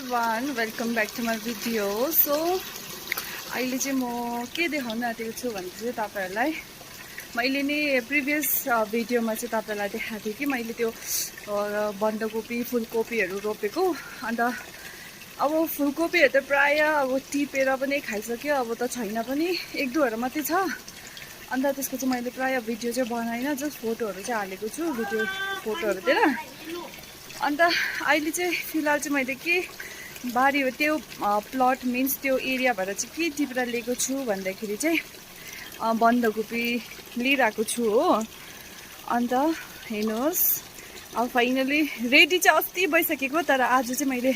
everyone, welcome back to my video. So अहिले चाहिँ म के देखाउन आँटेको छु भने चाहिँ तपाईहरुलाई मैले नि प्रिभियस भिडियोमा चाहिँ तपाईहरुलाई देखाएको थिएँ कि मैले त्यो बन्दाकोपी फुलकोपीहरु रोपेको अन्त अब फुलकोपीहरु त प्राय अब टिपेर पनि खाइसक्यो अब त छैन पनि एक दुईहरु मात्रै छ अन्त त्यसको चाहिँ मैले प्राय भिडियो चाहिँ बनाइन जस्ट फोटोहरु चाहिँ हालेको छु भिडियो फोटोहरुतिर अन्त अहिले चाहिँ फिलहाल चाहिँ मैले के बारी हो त्यो प्लट मिन्स त्यो एरिया भएर चाहिँ के टिपेर लिएको छु भन्दाखेरि चाहिँ बन्दाकोपी लिइराको छु हो अन्त हेर्नुहोस् अब फाइनली रेडी चाहिँ अस्ति भइसकेको तर आज चाहिँ मैले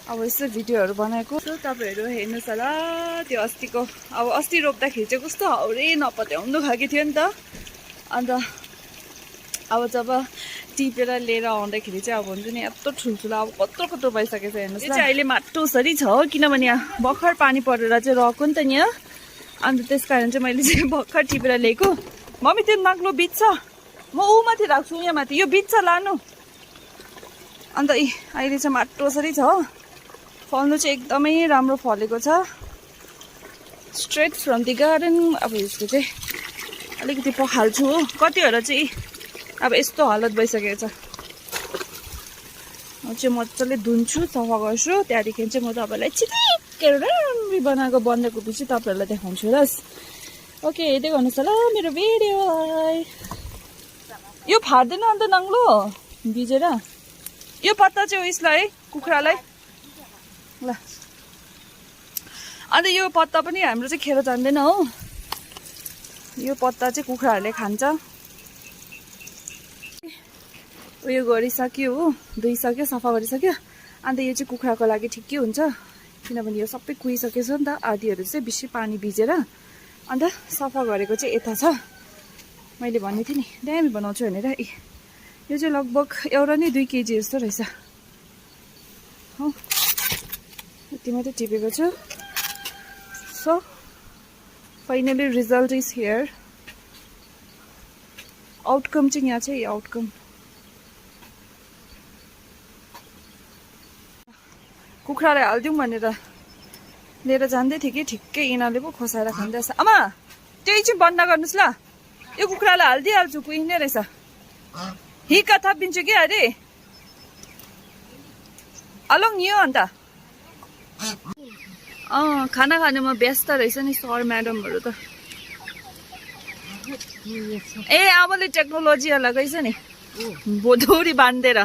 अब यसो भिडियोहरु बनाएको सो तपाईहरु हेर्नुस् होला त्यो अस्तिको अब अस्ति रोप्दाखेरि चाहिँ कस्तो हौरे नपत्याउँदो खाके थियो नि त अन्त अब जब टिपेर लिएर आउँदाखेरि चाहिँ अब हुन्छ नि यत्रो ठुल्ठुलो अब कत्रो कत्रो भइसकेको छ हेर्नुस् न चाहिँ अहिले माटोसरी छ किनभने यहाँ भर्खर पानी परेर चाहिँ रहेको नि त यहाँ अन्त त्यसकारण चाहिँ मैले चाहिँ भर्खर टिपेर ल्याएको मम्मी त्यो नाग्लो बिच छ म ऊ माथि राख्छु यहाँ माथि यो बिच छ लानु अन्त अहिले चाहिँ माटोसरी छ फल्नु चाहिँ एकदमै राम्रो फलेको छ स्ट्रेट फ्रम द गार्डन अब यसको चाहिँ अलिकति पखाल्छु हो कतिवटा चाहिँ अब यस्तो हालत भइसकेको छ म चाहिँ मजाले धुन्छु सफा गर्छु त्यहाँदेखि चाहिँ म तपाईहरुलाई छिटिक्केर राम्ररी बनाएको बन्दाकोपी चाहिँ तपाईहरुलाई देखाउँछु ल ओके हेर्दै गर्नुहोस् ल मेरो भिडियोलाई यो फाट्दैन अन्त नाङ्लो भिजेर यो पत्ता चाहिँ उयसलाई कुखुरालाई ल अन्त यो पत्ता पनि हाम्रो चाहिँ खेर जान्दैन हो यो पत्ता चाहिँ कुखुराहरूले खान्छ उयो गरिसक्यो हो धुइसक्यो सफा गरिसक्यो अन्त यो चाहिँ कुखुराको लागि ठिकै हुन्छ किनभने यो सबै कुहिसकेछ नि त आधीहरू चाहिँ बेसी पानी भिजेर अन्त सफा गरेको चाहिँ यता छ मैले भनेको थिएँ नि दामी बनाउँछु भनेर यो चाहिँ लगभग एउटा नै 2 केजी जस्तो रहेछ हो यति मात्रै टिपेको छु so finally result is here outcome चाहिँ यहाँ चाहिँ आउटकम कुखुरालाई हालिदिउँ भनेर लिएर जाँदै थिएँ कि ठिक्कै यिनीहरूले पो खोसाएर खाँदैछ आमा त्यही चाहिँ बन्द गर्नुहोस् ल यो कुखुरालाई हालिदिइहाल्छु कुहिने रहेछ हिक्का थपिदिन्छु कि अरे अलङ यो अन्त खाना खानुमा व्यस्त रहेछ नि सर म्याडमहरू त ए आमाले टेक्नोलोजी लगाइछ नि बोधौरी बाँधेर